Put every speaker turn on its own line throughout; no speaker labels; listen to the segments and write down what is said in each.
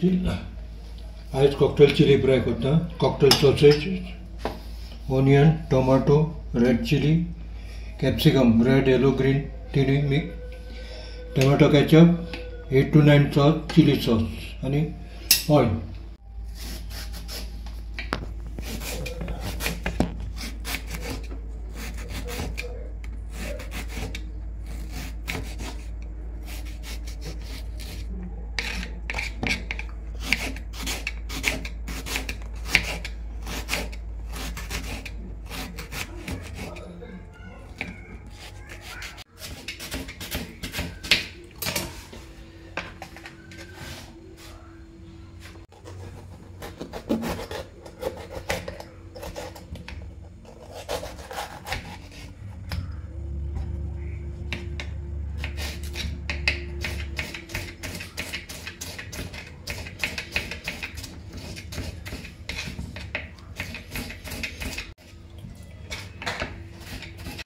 आयज cocktail chilli fry करता. Cocktail sausage, onion, tomato, red chilli, capsicum red, yellow, green तिनूय mix, tomato ketchup, 8 to 9 sauce, chilli sauce आनी oil.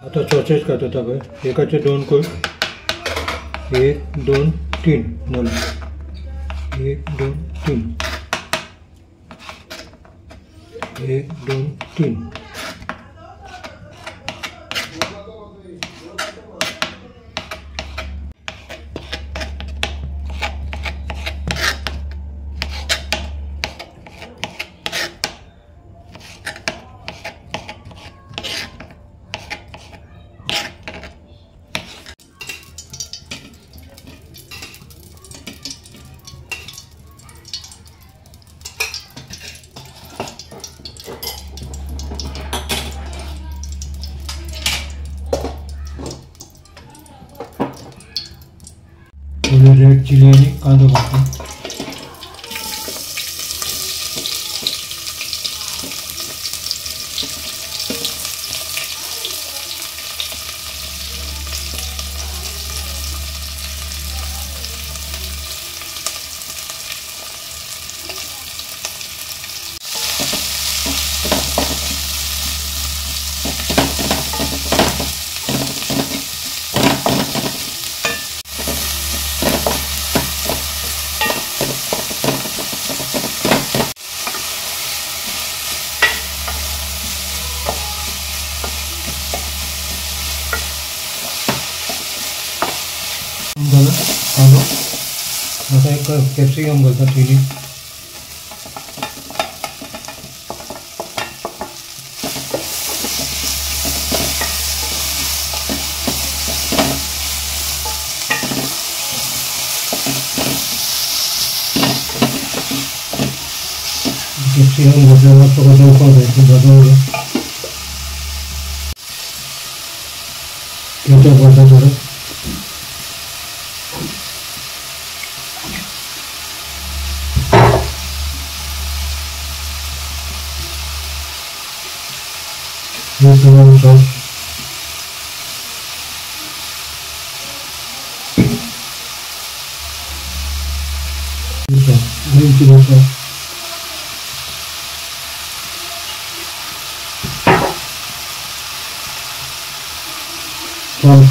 आता sausage खाता पळय, एकाचे 2 कोय, 1 2 3 जालें, 1 2 3, 1 2 3. रेड चिली आनी कांदो घालता. झालं कांदो. आता एक कॅप्सिकम घालता चिली. कॅप्सिकम घातल्यावर मस्त उकळून जायचं, भाजून घ्या. केचप घालता थोडं. Tomato sauce, green chilli sauce, salt,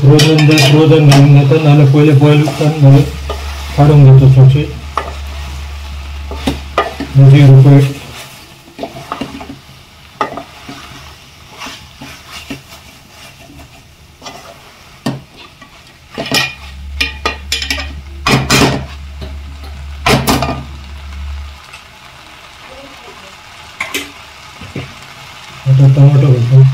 frozen जाय फ्रोजन घालून घेता, नाल्यार पयले बॉयल उदकान घालून काडून घेता सॉसेज. मागीर रुपये आता टोमॅटो घालता.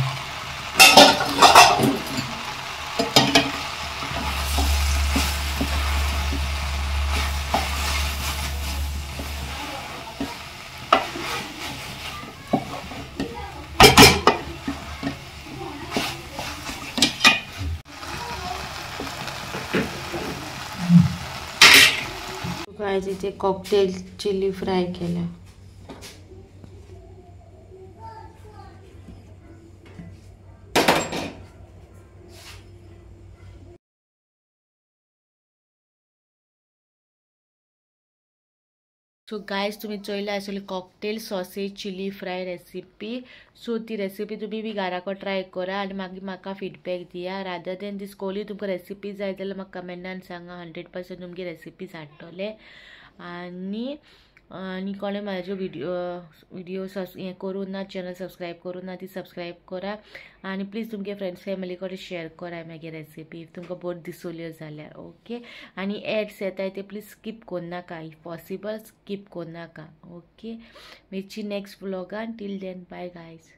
गायज इथे कॉकटेल चिली फ्राय केला. सो गायज तुम्ही चोयला आसतली cocktail sausage chilli fry recipe. So ती रेसिपी तुम्ही बी घराको ट्राय करा आनी मागीर म्हाका फिडबॅक दिया. रादर देन दीस कोली तुमकां रेसिपी जाय जाल्यार म्हाका कमेंटान सांगा, 100% तुमगे रेसिपीज हाडटले. आनी आनी कोणें म्हाजो व्हिडियो हें करूं ना, चॅनल सबस्क्रायब करूं ना ती सबस्क्रायब करा आनी प्लीज तुमगे फ्रेंड्स फॅमिली कडेन शेअर करा मागीर रेसिपी if तुमकां बरी दिसल्यो जाल्यार. ओके, आनी एड्स येताय ते प्लीज स्कीप करनाका, if possible skip करनाका. ओके, मेळची next व्लॉगान. Till then bye guys.